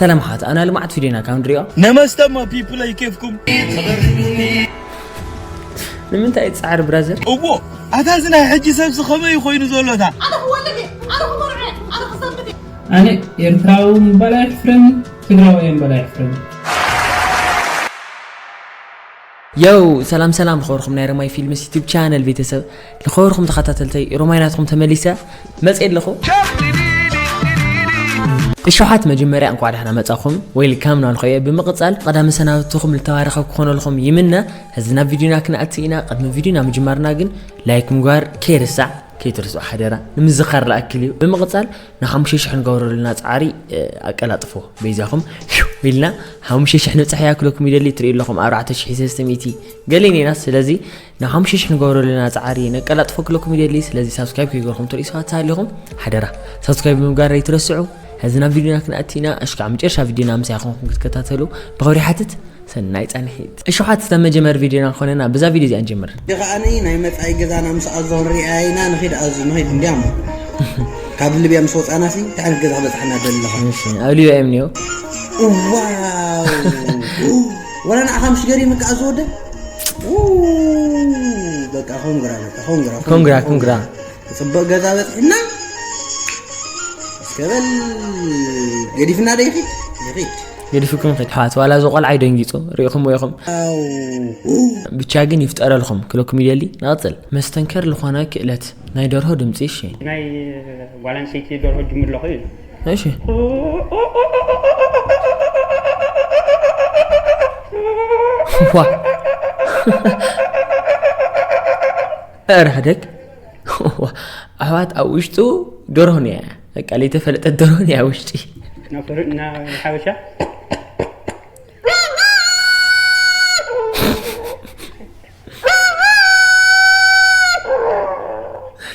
ሰላም ሓት ኣና ልማዓት ፊዴና ካብ ንሪኦ ነመስተ እሞ ፒፕለይ ኬፍኩም። ንምንታይ ጻዕር ብራዘር እዎ ኣታ እዚ ናይ ሕጂ ሰብሲ ከመይ እዩ ኮይኑ ዘሎ እታ ኣነ ክወልድ እየ ኣነ ክመርዖ እየ ኣነ ክሰንብድ እየ ኣነ ኤርትራዊ ምባል ኣይሕፍረኒ፣ ትግራዋይ ምባል ኣይሕፍረኒ። የው ሰላም ሰላም ዝኸበርኩም ናይ ሮማይ ፊልምስ ዩቱብ ቻነል ቤተሰብ ዝኸበርኩም ተኸታተልተይ ሮማይ ናትኩም ተመሊሰ መፅእ ኣለኹ። እሸሓት መጀመርያ እንኳዕ ደህና መጻኹም ዌልካም ናልኮየ። ብምቕጻል ቀዳሚ ሰናብትኹም ልተባረኸ ክኾነልኩም ይምነ። ሕዚ ናብ ቪድዮና ክንኣቲ ኢና። ቅድሚ ቪድዮና ምጅማርና ግን ላይክ ምግባር ከይርሳዕ ከይትርስዑ ሓደራ። ንምዝኻር ልኣክል እዩ። ብምቕጻል ንሓሙሽተ ሽሕ ንገብረሉና ጻዕሪ ኣቀላጥፎ በይዛኹም ኢልና ሓሙሽተ ሽሕ ንብጻሕ ያክለኩም ይደሊ። ትርእዩ ኣለኹም ኣርባዕተ ሽሕ ሰለስተ ሚእቲ ገሌን ኢና። ስለዚ ንሓሙሽተ ሽሕ ንገብረሉና ጻዕሪ ነቀላጥፎ ክለኩም ይደሊ። ስለዚ ሳብስክራይብ ከይገርኩም ትርእዩ ሰባት ኣለኹም ሓደራ ሳብስክራይብ ብምግባር ኣይትረስዑ። ሕዚ ናብ ቪድዮና ክንኣቲ ኢና። እሽካዕ መጨረሻ ቪድዮና ምሳይ ኾንኩም ክትከታተሉ ብኽብሪ ሓትት። ሰናይ ጻንሒት። እሽሓት ተመጀመር ቪድዮና ኾነና ብዛ ቪድዮ እዚኣ ንጀምር። እዚ ከዓኒ ናይ መጻኢ ገዛና ምስ ኣዞ ንሪኣ ኢና ንኺድ ኣዙ ንኺድ እንዲያሞ ካብ ልብያ ምስ ወጻና ሲ እንታይ ዓይነት ገዛ ክበጽሓና ደሊ ኣለኻ እሺ ኣብ ሊብያ እዮም ኒዮ። ዋው ወላ ንዓኻ ምሽ ገሪምካ ኣዞ ወደ ኡ፣ በቃ ኮንግራ በቃ ኮንግራ ኮንግራ ኮንግራ። ጽቡቅ ገዛ በጽሕና እስከበል ገዲፍና ዶ ይኺድ ይኺድ ገዲፍኩም ኺድ ሓት ዋላ እዚ ቆልዓ ይደንጊጹ ርኢኹም ወይኹም ኣው ብቻ ግን ይፍጠረልኩም ክለኩም ይደሊ። ንቐጽል መስተንከር ዝኾነ ክእለት ናይ ደርሆ ድምጺ እሺ ናይ ጓል ኣንስተይቲ ደርሆ ጅምር ኣለኹ እዩ እሺ ዋ ራህደግ ኣሕዋት ኣብ ውሽጡ ደርሆ ነያ በቃ ለይተፈለጠት ደርሆ ነያ ውሽጢ ናብ ፍር- ናብ ሓበሻ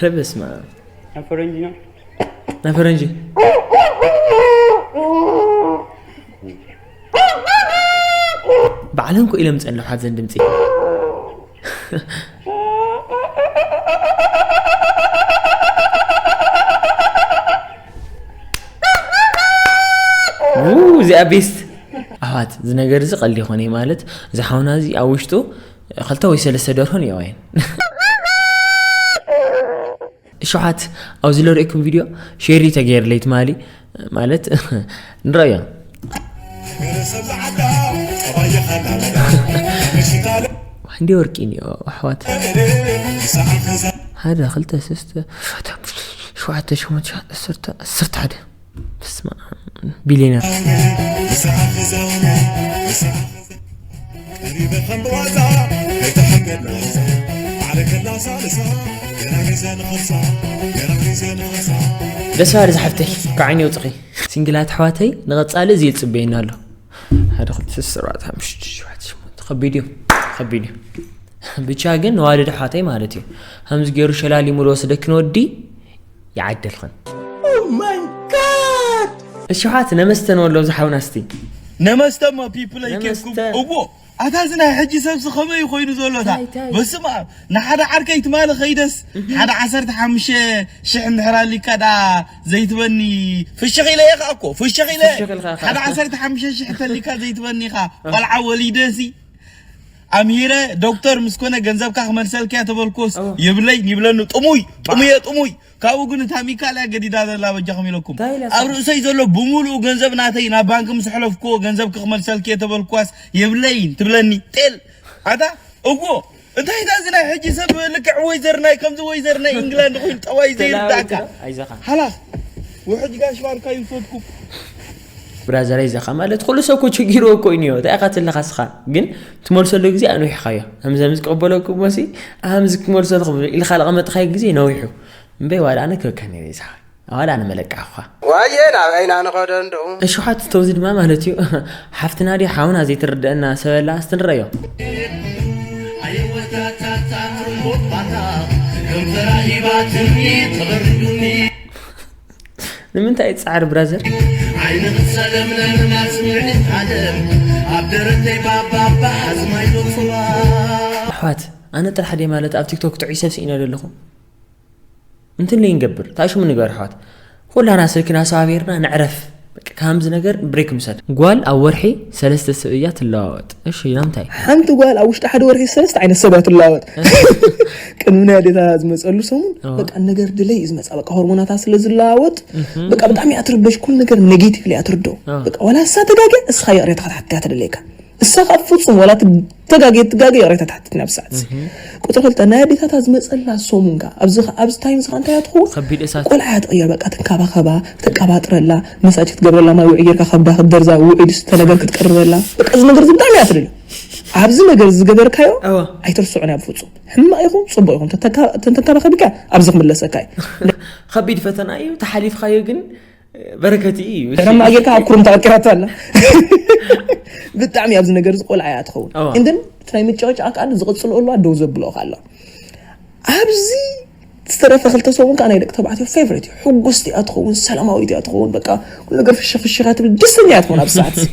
ረበስማ ናብ ፈረንጂ ነው ናይ ፈረንጂ ባዕለን ኮ ኢሎም ጸንሑ ሓዘን ድምፂ እዚኣ ቤስት ኣሕዋት እዚ ነገር እዚ ቀልዲ ይኮነ ማለት እዚ ሓውና እዚ ኣብ ውሽጡ ክልተ ወይ ሰለስተ ደርሆ ንየዋየን እሸሓት ኣብዚ ለርእኩም ቪድዮ ሼሪ ተገይርለይ ትማሊ ማለት ንረዮ እንዲ ወርቂ ኒዮ ኣሕዋት ሓደ ክልተ ሰስተ ሸውዓተ ሸሞንተ ሸዓተ ዓሰርተ ዓሰርተ ሓደ በስመ ኣብ ቢልዮነር ደስ ባሃሊ ዝሓፍተይ ካብ ዓይኒ የውፅኺ ሲንግላት ኣሕዋተይ ንቐፃሊ እዚ ይፅበየና ኣሎ ሓደ ክልተ ሰስተ ኣርባዕተ ሓሙሽተ ሽዱሽተ ሸውዓተ ሸሞንተ ከቢድ እዩ ከቢድ እዩ ብቻ ግን ንዋልድ ኣሕዋተይ ማለት እዩ ከምዚ ገይሩ ሸላሊሙ ዝወሰደክን ወዲ ይዓደልኽን እሽሓት ነመስተ ንበሎ ዝሓውና እስቲ ነመስተ እሞ ፒፕለይ ኬፍኩም ነመስተ። እዎ ኣታ እዚ ናይ ሕጂ ሰብሲ ከመይ እዩ ኮይኑ ዘሎ እታ እንታይ፣ እንታይ? በስመ ኣብ ንሓደ ዓርከይ ትማሊ ከይደስ ሓደ ዓሰርተ ሓሙሽተ ሽሕ እንድሕር ኣሊካ ዳ ዘይትበኒ ፍሽኽ ኢለ እየ ከዓ እኮ ፍሽኽ ኢለ ፍሽኽ ኢልካ ከዓ። ሓደ ዓሰርተ ሓሙሽተ ሽሕ ተሊካ ዘይትበኒ ኢኻ ቆልዓ ወሊደሲ ኣምሂረ ዶክተር ምስ ኮነ ገንዘብካ ክመልሰልክያ ተበልኮስ እዎ። የብለይ ይብለኒ ጥሙይ ጥሙየ ጥሙይ ካብኡ ግን እታ ሚካል እያ ገዲዳ ዘላ በጃኹም ኢለኩም እንታይ ኢላ ኣብ ርእሰይ ዘሎ ብምሉኡ ገንዘብ ናተይ ናብ ባንክ ምስ ሕለፍክዎ ገንዘብ ክኽመልሰልክየ ተበልኳስ የብለይን ትብለኒ ጤል ኣታ እዎ እንታይ እታ እዚ ናይ ሕጂ ሰብ ልክዕ ወይዘር ናይ ከምዚ ወይዘር ናይ ኢንግላንድ ኮይኑ ጠዋይ ዘይርዳእካ ኣይዘኻ ሓላፍ ውሕጅ ጋሽ ባርካ ይውሰድኩም ብራዘር ኣይዘኻ ማለት ኩሉ ሰብ ኮ ችግሩ እኮ እዩ እንታይ ኢኻ ትለኻ ስኻ ግን ትመልሰሉ ግዜ ኣንዊሕኻዮ ከምዚ ከምዚ ክቕበለኩም መሲ ኣምዚ ክመልሰልኩም ኢልካ ለቐመጥኻዮ ግዜ ነዊሑ እምበይ ዋላ ኣነ ክበካ ነይረ ይስሓቅ ዋላ ኣነ መለቃ እኳ ዋየ ናበይና ንኸዶ እንዶ እሽሓት ተውዚ ድማ ማለት እዩ ሓፍትና ድዩ ሓውና ዘይትርድአና ሰበላ ኣስትንረዮ ንምንታይ ጻዕር ብራዘር ኣሕዋት ኣነ ጥራሕ ድየ ማለት ኣብ ቲክቶክ ጥዑይ ሰብ ስኢነ ዘለኹ እንትን ለይንገብር እንታይ ሽሙ ንገር ኣሕዋት ኩላና ስልክና ሰባቢርና ንዕረፍ በቃ፣ ከምዚ ነገር ብሬክ ምሰድ። ጓል ኣብ ወርሒ ሰለስተ ሰብ እያ ትለዋወጥ። እሺ፣ ናምታይ? ሓንቲ ጓል ኣብ ውሽጢ ሓደ ወርሒ ሰለስተ ዓይነት ሰብ እያ ትለዋወጥ። ቅድሚ ናይ ኣዴታ ዝመፀሉ ሰሙን ኣዎ። በቃ ነገር ድለይ እዩ ዝመፃ። በቃ ሆርሞናታ ስለ ዝለዋወጥ በቃ ብጣዕሚ እያ ትርበሽ። ኩሉ ነገር ኔጌቲቭ እያ ትርዶ። ኣዎ። በቃ ዋላ እሳ ተጋግያ እሳ ይቕሬታ ክትሓትት እያ ትደለየካ። እሳ ካብ ፍጹም ዋላ ተጋግየ ትጋግየ ይቕሬታ ትሓትት ናብ ሰዓት። ቁፅሪ ክልተ ናይ ኣዴታታ ዝመፀላ ሰሙን ከ ኣብዚ ኣብዚ ታይም ዝኻ እንታይ እያ ትኸውን? ከቢድ እሳት። ቆልዓ እያ ትቕየር። በቃ ትንካባኸባ፣ ተቀባጥረላ፣ መሳጅ ክትገብረላ፣ ማይ ውዒ ጌርካ ከብዳ ክትደርዛ፣ ውዒ ዝስተ ነገር ክትቀርበላ። በቃ እዚ ነገር እዚ ብጣዕሚ እያ ትደልዮ። ኣብዚ ነገር እዚ ዝገበርካዮ እወ። ኣይትርስዑን እያ ብፍጹም። ሕማቕ ይኹን ጽቡቕ ይኹን ተተካ- ተንተንካባኸቢካ ኣብዚ ክምለሰካ እዩ። ከቢድ ፈተና እዩ፣ ተሓሊፍካዮ ግን በረከት እዩ። ደረማ ጌርካ ኣብ ኩሩም ተቐርቂራቶ ኣላ። ብጣዕሚ ኣብዚ ነገር እዚ ቆልዓ እያ ትኸውን። እዋ። And then እቲ ናይ ምጭቕጫቕ ከዓ ዝቕጽል ኣሎ ደው ዘብሎ ኣሎ። ኣብዚ ዝተረፈ ክልተ ሰሙን ከዓ ናይ ደቂ ተባዕትዮ ፌቨሬት እዩ። ሕጉስቲ እያ ትኸውን፣ ሰላማዊት እያ ትኸውን። በቃ ኩሉ ነገር ፍሽኽ ፍሽኻ ትብል ደስተኛ እያ ትኸውን ኣብዚ ሰዓት እዚ።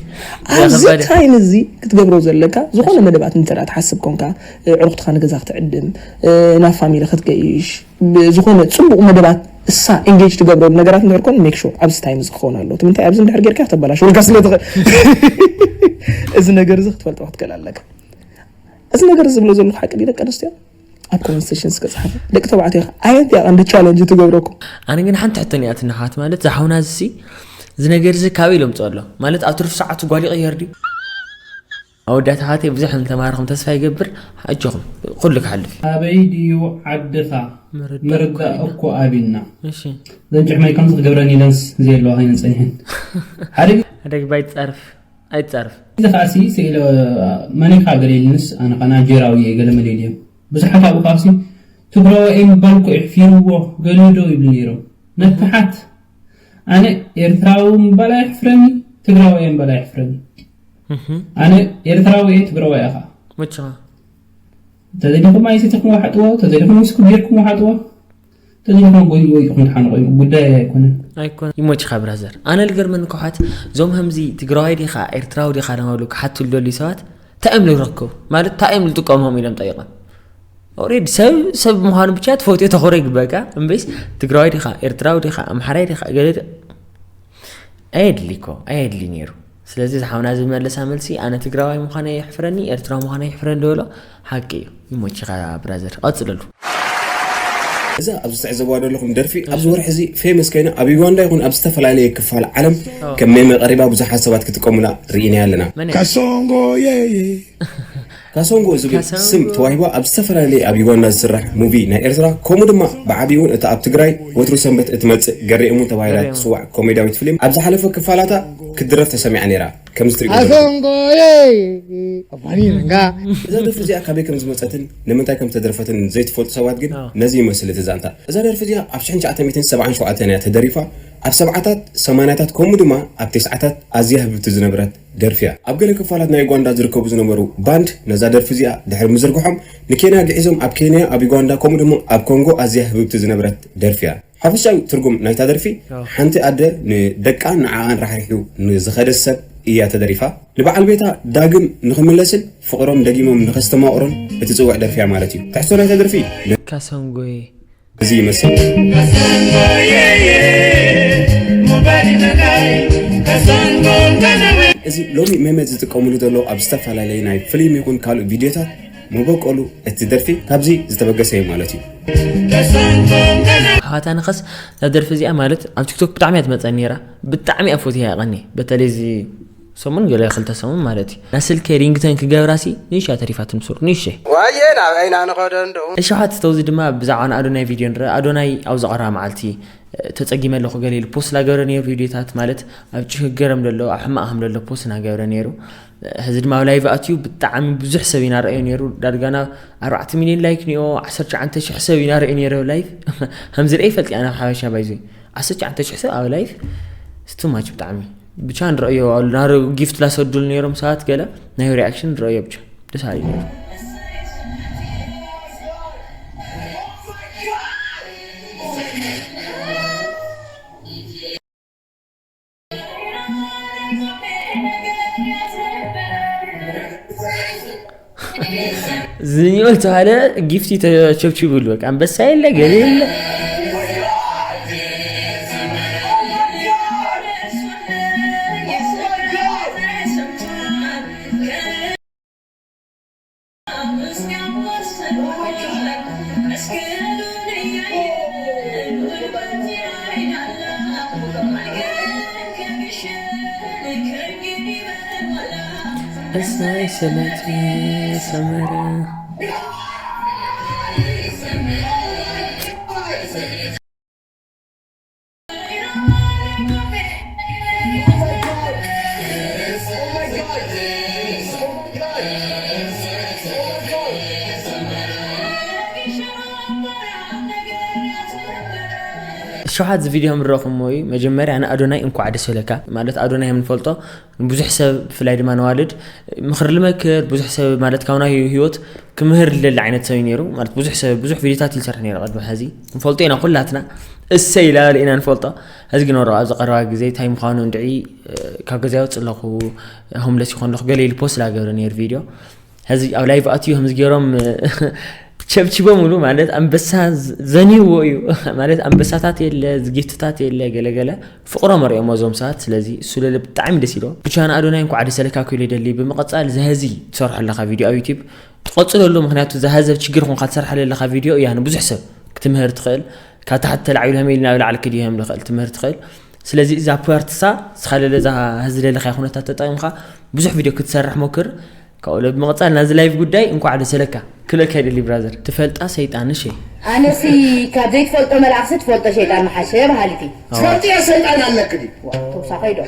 ኣብዚ ከባድ እያ። ታይም እዚ ክትገብሮ ዘለካ ዝኾነ መደባት እንተ ደኣ ትሓስብ ኮንካ፣ እ፣ ዕሩኽትኻ ንገዛ ክትዕድም፣ እ፣ ናብ ፋሚሊ ክትገይሽ፣ ብ- ዝኾነ ጽቡቕ መደባት እሳ ኤንጌጅ ትገብረሉ ነገራት እንድሕር ኮን ሜክ ሹር ኣብዚ ታይም እዚ ክኸውን ኣለዎ። እቲ ምንታይ ኣብዚ እንድሕር ጌርካ ከተበላሽወልካ ስለ ትኽእል እዚ ነገር እዚ ክትፈልጦ ክትክእል ኣለካ። እዚ ነገር እዚ ዝብሎ ዘለኹ ሓቂ ድዩ ደቂ ኣንስትዮ? ኣብ ኮመንት ሴክሽን እስከ ጸሓፉ። ደቂ ተባዕትዮ ከ ኣየንቲ እያ ቀንዲ ቻለንጅ ትገብረኩም? ኣነ ግን ሓንቲ ሕቶ እኒኣትኒ ኣሕዋት፣ ማለት ዝሓውና እዚ እዚ ነገር እዚ ካበይ ኢሎም ምፅኦ ኣሎ? ማለት ኣብ ትርፊ ሰዓቱ ጓል ይቕየር ድዩ? ኣወዳት ኣሕዋተይ ብዙሕ ከም ተማሃርኹም ተስፋ ይገብር። ኣጆኹም፣ ኩሉ ክሓልፍ እዩ። ኣበይ ድዩ ዓድኻ? ምርዳእ እኮ ኣቢልና። እሺ። ዘንጭሕ ማይ ከምዚ ክገብረኒ ኢለንስ ዘየለዋ ከይነን ጸኒሐን። ሓደ ኣደግባ ኣይትጻርፍ፣ ኣይትጻርፍ። ግዜ ከዓሲ ስኢለ መኒካ ገለ ኢልንስ ኣነ ኸ ናይጀራዊ እየ ገለ መለ ኢልዮም። ብዙሓት ኣብኡ ከዓሲ ትግራዋይ ምባል እኮ የሕፊርዎ ገሊኡ ዶ ይብሉ ነይሮም። ነፍሓት ኣነ ኤርትራዊ ምባል ኣየሕፍረኒ፣ ትግራዋይ ምባል ኣየሕፍረኒ። ኣነ ኤርትራዊ እየ፣ ትግራዋይ እየ ኸዓ። መቸኻ ተደሊኹም ኣይሰቲኹም ዋሓጥዎ፣ ተደሊኹም ዊስኩ ቢርኩም ዋሓጥዎ፣ ተደሊኹም ጎይ ወይኹም ተሓንቆ ጉዳይ ኣይኮነን። ኣይኮነ ይሞችኻ ብራዘር። ኣነ ልገርመኒ ከሓት እዞም ከምዚ ትግራዋይ ዲኻ ኤርትራዊ ዲኻ እናበሉ ክሓቱ ልደልዩ ሰባት እንታይ እዮም ልረከቡ? ማለት እንታይ እዮም ልጥቀሞም ኢሎም ጠይቆም። ኦሬዲ ሰብ ሰብ ምዃኑ ብቻ ትፈትዮ ተኾረ ይግበካ እምበይስ ትግራዋይ ዲኻ ኤርትራዊ ዲኻ ኣምሓራይ ዲኻ ገለ ዲ- ኣየድሊ እኮ ኣየድሊ ነይሩ። ስለዚ ዝሓውና ዝመለሳ መልሲ ኣነ ትግራዋይ ምዃነ ይሕፍረኒ ኤርትራዊ ምዃነ ይሕፍረኒ ዝበሎ ሓቂ እዩ። ይሞችኻ ብራዘር ቀፅለሉ። እዛ ኣብዚ ትዕዘብዋ ዘለኹም ደርፊ ኣብዚ ወርሒ እዚ ፌመስ ኮይና ኣብ ዩጋንዳ ይኹን ኣብ ዝተፈላለየ ክፋል ዓለም ከም ሜመ ቀሪባ ብዙሓት ሰባት ክጥቀሙላ ርኢናያ ኣለና። መን እያ? Kasongo, yeah, yeah. ካሶንጎ ዝብል ካሶንጎ። ስም ተዋሂባ ኣብ ዝተፈላለየ ኣብ ዩጋንዳ ዝስራሕ ሙቪ ናይ ኤርትራ ከምኡ ድማ ብዓብዪ እውን እታ ኣብ ትግራይ ወትሩ ሰንበት እትመፅእ ገሬ እሙን ተባሂላ ገሬ እሙን። ትፅዋዕ ኮሜዳዊት ፊልም ኣብ ዝሓለፈ ክፋላታ ክትድረፍ ተሰሚዓ ነይራ። ከምዚ ትሪእዎ ዘለኹም። Kasongo, yeah, yeah. Afaninga. እዛ ደርፊ እዚኣ ካበይ ከም ዝመፀትን ንምንታይ ከም ተደርፈትን ዘይትፈልጡ ሰባት ግን አዎ። ነዚ ይመስል እቲ ዛንታ። እዛ ደርፊ እዚኣ ኣብ ሽሕን ትሽዓተ ሚእትን ሰብዓን ሸውዓተን እያ ተደሪፋ። ኣብ ሰብዓታት ሰማንያታት ከምኡ ድማ ኣብ ተስዓታት ኣዝያ ህብብቲ ዝነበረት ደርፊ እያ። ኣብ ገለ ክፋላት ናይ ዩጋንዳ ዝርከቡ ዝነበሩ ባንድ ነዛ ደርፊ እዚኣ ድሕሪ ምዝርግሖም ንኬንያ ግዒዞም ኣብ ኬንያ ኣብ ዩጋንዳ ከምኡ ድማ ኣብ ኮንጎ ኣዝያ ህብብቲ ዝነበረት ደርፊ እያ። ሓፈሻዊ ትርጉም ናይታ ደርፊ ሓንቲ ኣደ ንደቃን ንዓኣን ራሕሪሑ ንዝኸደ ሰብ እያ ተደሪፋ። ንበዓል ቤታ ዳግም ንኽምለስን ፍቕሮም ደጊሞም ንኸስተማቕሩን እትጽውዕ ደርፊ እያ ማለት እዩ። ትሕዝቶ ናይታ ደርፊ ካሰንጎይ እዚ ይመስል። እዚ ሎሚ ሜመት ዝጥቀምሉ ዘለዉ ኣብ ዝተፈላለዩ ናይ ፍሊም ይኹን ካልእ ቪድዮታት መበቆሉ እቲ ደርፊ ካብዚ ዝተበገሰ እዩ ማለት እዩ። ኣሕዋታ ንኸስ እዛ ደርፊ እዚኣ ማለት ኣብ ቲክቶክ ብጣዕሚ እያ ትመፀኒ ነይራ። ብጣዕሚ እያ ፈትያ እያ ቀኒ በተለይ እዚ ሰሙን ገለ ክልተ ሰሙን ማለት እዩ። ናይ ስልከይ ሪንግተን ክገብራሲ ንእሽያ ተሪፋትኒ ሱር ንእሽይ ዋየ ናብ ዓይና ንኸዶ እንደው እሺ ሓት ተውዚ ድማ ብዛዕባ ንኣዶናይ ቪድዮ ንርኢ። ኣዶናይ ኣብ ዝቐረባ መዓልቲ ተፀጊመ ኣለኹ ገለ ኢሉ ፖስት ላገብረ ነይሩ ቪድዮታት ማለት ኣብ ጭህገረም ደሎ ኣብ ሕማቕ ከም ደሎ ፖስት ናገብረ ነይሩ። ሕዚ ድማ ኣብ ላይቭ ኣትዩ ብጣዕሚ ብዙሕ ሰብ ኢና ረኣዩ ነይሩ። ዳርጋና ኣርባዕተ ሚልዮን ላይክ ኒኦ ዓሰርተ ትሽዓተ ሽሕ ሰብ ኢና ረኣዩ ነይሩ ኣብ ላይቭ። ከም ዝረአ ይፈልጥ እያ ናብ ሓበሻ ባይዙ ዓሰርተ ትሽዓተ ሽሕ ሰብ ኣብ ላይቭ ስ ቱ ማች ብጣዕሚ ብቻ ንረኣዮ ኣሉ ናረ ጊፍት ላሰዱል ነይሮም ሰባት ገለ ናይ ሪኣክሽን ንረኣዮ ብቻ ደስ ኣለ ነይሩ። ዝኒኦ ዝተባሃለ ጊፍቲ ተቸብችብሉ በቃ ኣንበሳ የለ ገለ የለ። እሰይ ሰለቲ ሰመረ። ሸውሓት እዚ ቪድዮ ምረኹሞ እዩ። መጀመርያ ንኣዶናይ እንኳዕ ደስ በለካ። ማለት ኣዶናይ ከም ንፈልጦ ብዙሕ ሰብ፣ ብፍላይ ድማ ነዋልድ፣ ምኽሪ ልመክር፣ ብዙሕ ሰብ ማለት ካብ ናይ ህይወት ክምህር ልደሊ ዓይነት ሰብ እዩ ነይሩ። ማለት ብዙሕ ሰብ፣ ብዙሕ ቪድዮታት እዩ ዝሰርሕ ነይሩ ቅድሚ ሕዚ። ንፈልጦ ኢና ኩላትና። እሰይ ኢላ ኢና ንፈልጦ። ሕዚ ግን ወረቐ ኣብዚ ቀረባ ግዜ እንታይ ምዃኑ እንድዒ፣ ካብ ገዛ ይወፅእ ኣለኹ፣ ሆምለስ ይኾን ኣለኹ፣ ገለ ኢሉ ፖስት ላገብረ ነይሩ ቪድዮ። ሕዚ ኣብ ላይቭ ኣትዩ ከምዚ ገይሮም ቸብችቦምሉ ማለት ኣንበሳ ዘ-፣ ዘንይዎ እዩ። ማለት ኣንበሳታት የለ፣ ዝጊፍትታት የለ፣ ገለገለ ፍቕሮም ኣርእዮም እዞም ሰባት። ስለዚ እሱ ለለ ብጣዕሚ ደስ ኢልዎ። ብቻ ንኣዶናይ እንኳዕ ደስ በለካ ክብል ይደሊ። ብምቕጻል ዘህዚ ትሰርሖ ኣለኻ ቪድዮ ኣብ ዩቲዩብ ትቐጽለሉ፣ ምኽንያቱ ዘሃዘብ ችግር ኾንካ ትሰርሓ ዘለኻ ቪድዮ እያ ንብዙሕ ሰብ ክትምህር ትኽእል። ካብ ታሕቲ ተላዒሉ ከመይ ኢሉ ናብ ላዕሊ ክድየም ዝኽእል ትምህር ትኽእል። ስለዚ እዛ ፓርትሳ ንስኻ ለለ እዛ ህዚ ለለኻያ ኩነታት ተጠቒምካ ብዙሕ ቪድዮ ክትሰርሕ ሞክር። ካብኡ ለ ብምቕጻል ናዚ ላይቭ ጉዳይ እንኳዕ ደስ በለካ ክብለካ ይደሊ ብራዘር። ትፈልጣ ሰይጣን እሺ። ኣነሲ ካብ ዘይትፈልጦ መልኣኽሲ ትፈልጦ ሸይጣን መሓሸ በሃሊት እየ። ትፈልጥዮ ሰይጣን ኣለኪ ድዩ? ዋ፣ ተውሳኸ ዶ?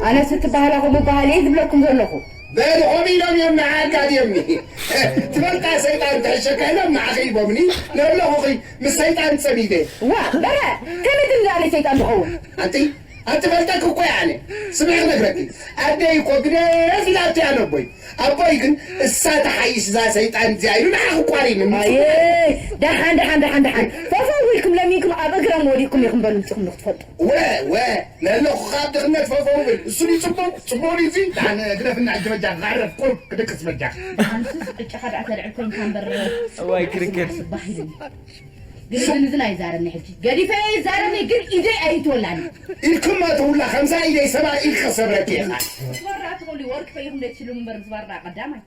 ኣነሲ ትበሃላ ከምኡ በሃሊ እየ ዝብለኩም ዘለኹ። በሉ፣ ከምኡ ኢሎም እዮም ንዓካ ድዮም? ትፈልጣ ሰይጣን ትሕሸካ ኢሎም ንዓኺ ሂቦምኒ። ለለኹኺ ምስ ሰይጣን ጸሚደ። ዋ፣ በረ፣ ከመይ ድንጋለ ሰይጣን ዝኸውን? ኣንቲ፣ ኣንቲ ፈልጠክ እኮ እየ ኣነ። ስምዒ ክነግረኪ። ኣደይ እኮ ግደፍ ኢላትያ ነቦይ። ኣቦይ ግን እሳ ተሓይሽ እዛ ሰይጣን እዚኣ ኢሉ ንዓኺ ቋሪኒ። ኣየ፣ ደሓን፣ ደሓን፣ ደሓን፣ ደሓን። ፈፈው ኢልኩም ለሚንኩም ኣብ እግሮም ወዲቕኩም ኢኹም በሉ ምጺኹም ንክትፈልጡ። ወ፣ ወ፣ ለለኹ ካብ ድኽነት ፈፈው ብል። እሱ ድዩ ጽቡቕ? ጽቡቕ ድዩ እዚ? ደሓን ግደፍና ሕጂ በጃ ክዓረፍ ቁሩብ ክድቅስ በጃ። ኣንሱስ ዕጫኻ ደኣ ተልዕል ኮይንካ እምበር እዋይ ክርክር። ጽባሕ ኢሉኒ። ግድን እዚ ናይ ዛረብኒ ሕጂ። ገዲፈ ይዛረብኒ ግን ኢደይ ኣይትወላኒ። ኢድኩም ኣትውላ ከምዛ ኢደይ ሰባ ኢድ ከሰብረኪ ኢኻ። ዝባራ ትኸሉ ወርቂ ፈይኹም ደይ ትሽልሙ እምበር ዝባራ ቀዳማይ።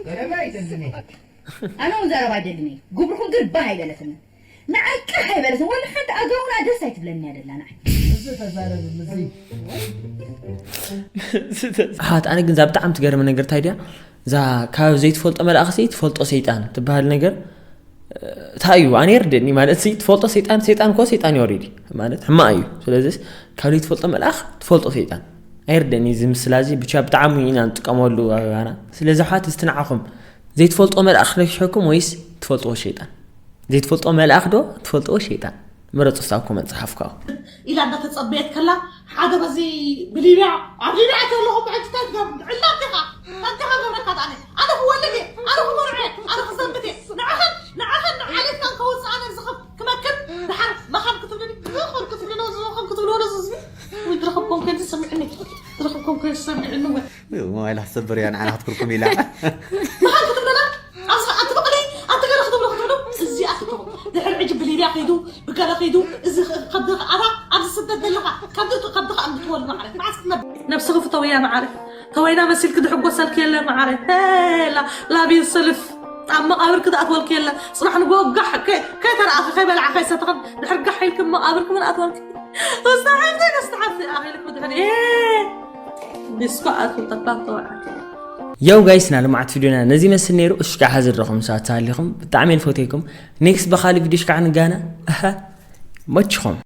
ገረባ ኣይደልኒ። ኣነ እውን ዘረባ ኣይደልኒ። ጉብርኹም ግን ባህ ኣይበለትኒ። ንዓይ ቅሕ ኣይበለትን። ወላ ሓንቲ ኣገውና ደስ ኣይትብለኒ እያ ደላ ንዓይ። እዚ ተዛረብ፣ እዚ። ኣሓት፣ ኣነ ግን እዛ ብጣዕሚ ትገርም ነገር እንታይ ድያ? እዛ ካብ ዘይትፈልጦ መልኣኽሲ ትፈልጦ ሰይጣን ትበሃል ነገር፣ እ፣ እንታይ እዩ? ኣነ የርድእኒ ማለት ሲ ትፈልጦ ሰይጣን፣ ሰይጣን እኮ ሰይጣን እዩ ኦሬዲ። ማለት ሕማቕ እዩ። ስለዚስ ካብ ዘይትፈልጦ መልኣኽ ትፈልጦ ሰይጣን። ኣይርድእኒ እዚ ምስላ እዚ። ብቻ ብጣዕሚ ኢና ንጥቀመሉ ኣበባና። ስለዚ ኣሓት፣ እስቲ ንዓኹም ዘይትፈልጦ መልኣኽ ነሽሐኩም ወይስ ትፈልጥዎ ሸይጣን? ዘይትፈልጦ መልኣኽ ዶ ትፈልጥዎ ሸይጣን? ምረጹ፣ እስቲ ኣብ ኮመንት ጸሓፉ ካብኡ። ኢላ እንዳተጸበየት ከላ፣ ሓደ በዚ ብሊብያ፣ ኣብ ሊብያ ከለኹ ብዕጅታት ጋር ዕላም ዲኻ? ታንቲኻ ገብረካ ዳኣለ? ኣነ ክወልድ እየ፣ ኣነ ክመርዖ እየ፣ ኣነ ክዘምት እየ። ንዓኸን፣ ንዓኸን ንዓሌትካን ከወፅእ ኣነ ዝኽብ ክመክር፣ ድሓር መኻን ክትብልኒ፣ ዝኽር ክትብልኒ፣ ዝኽር ክትብልዎ ነዚ ህዝቢ። ወይ ዝረኸብኩም ከንዚ ሰሚዕኒ፣ ዝረኸብኩም ከንዚ ሰሚዕኒ ወይ። ሞባይል ክትሰብር እያ ንዓና ክትክርኩም ኢላ። መኻን ክትብለና፣ ኣብዚ ኣቲ በቕሊ፣ ኣቲ ገለ ክትብሎ ክትብሎ፣ እዚኣ ክትብሎ። ድሕሪ ዕጅብ ብሊብያ ከይዱ፣ ብገለ ከይዱ፣ እዚ ኸ-፣ ከብዲ ኸ-፣ ኣታ ኣብዚ ስደት ዘለኻ፣ ከብዲ፣ ከብዲ ኸኣ እምቢ ትወል መዓረይ። መዓስ ክትነብ-? ነብስኺ ፍተውያ መዓረይ። ተወይና መሲልኪ ዝሕጎሰልኪ የለ መዓረይ። ሄላ፣ ላቢን ሰልፍ። ኣብ መቓብርኪ ዝኣትወልኪ የለ። ጽባሕ ንግሆ ጋሕ ከ-፣ ከይተረኣኺ፣ ከይበላዕኺ፣ ከይሰተኺ፣ ድሕሪ ጋሕ ኢልኪ መቓብርኪ ምን ኣትወልኪ? ተስተሓፍቲ፣ ተስተሓፍቲ፣ ኣኺልኪ ብድሕሪ። ዲስኮ ኣትኩም ተፋተው። ያው ጋይስ፣ ናይ ልምዓት ቪድዮና ነዚ ይመስል ነይሩ። እሽካዕ ሓዚ ድረኹም ሰባት ተሃሊኹም ብጣዕሚ እየ ዝፈትየኩም። ኔክስት ብኻሊ ቪድዮ እሽካዕ ንጋነ። ኣሃ፣ መችኹም።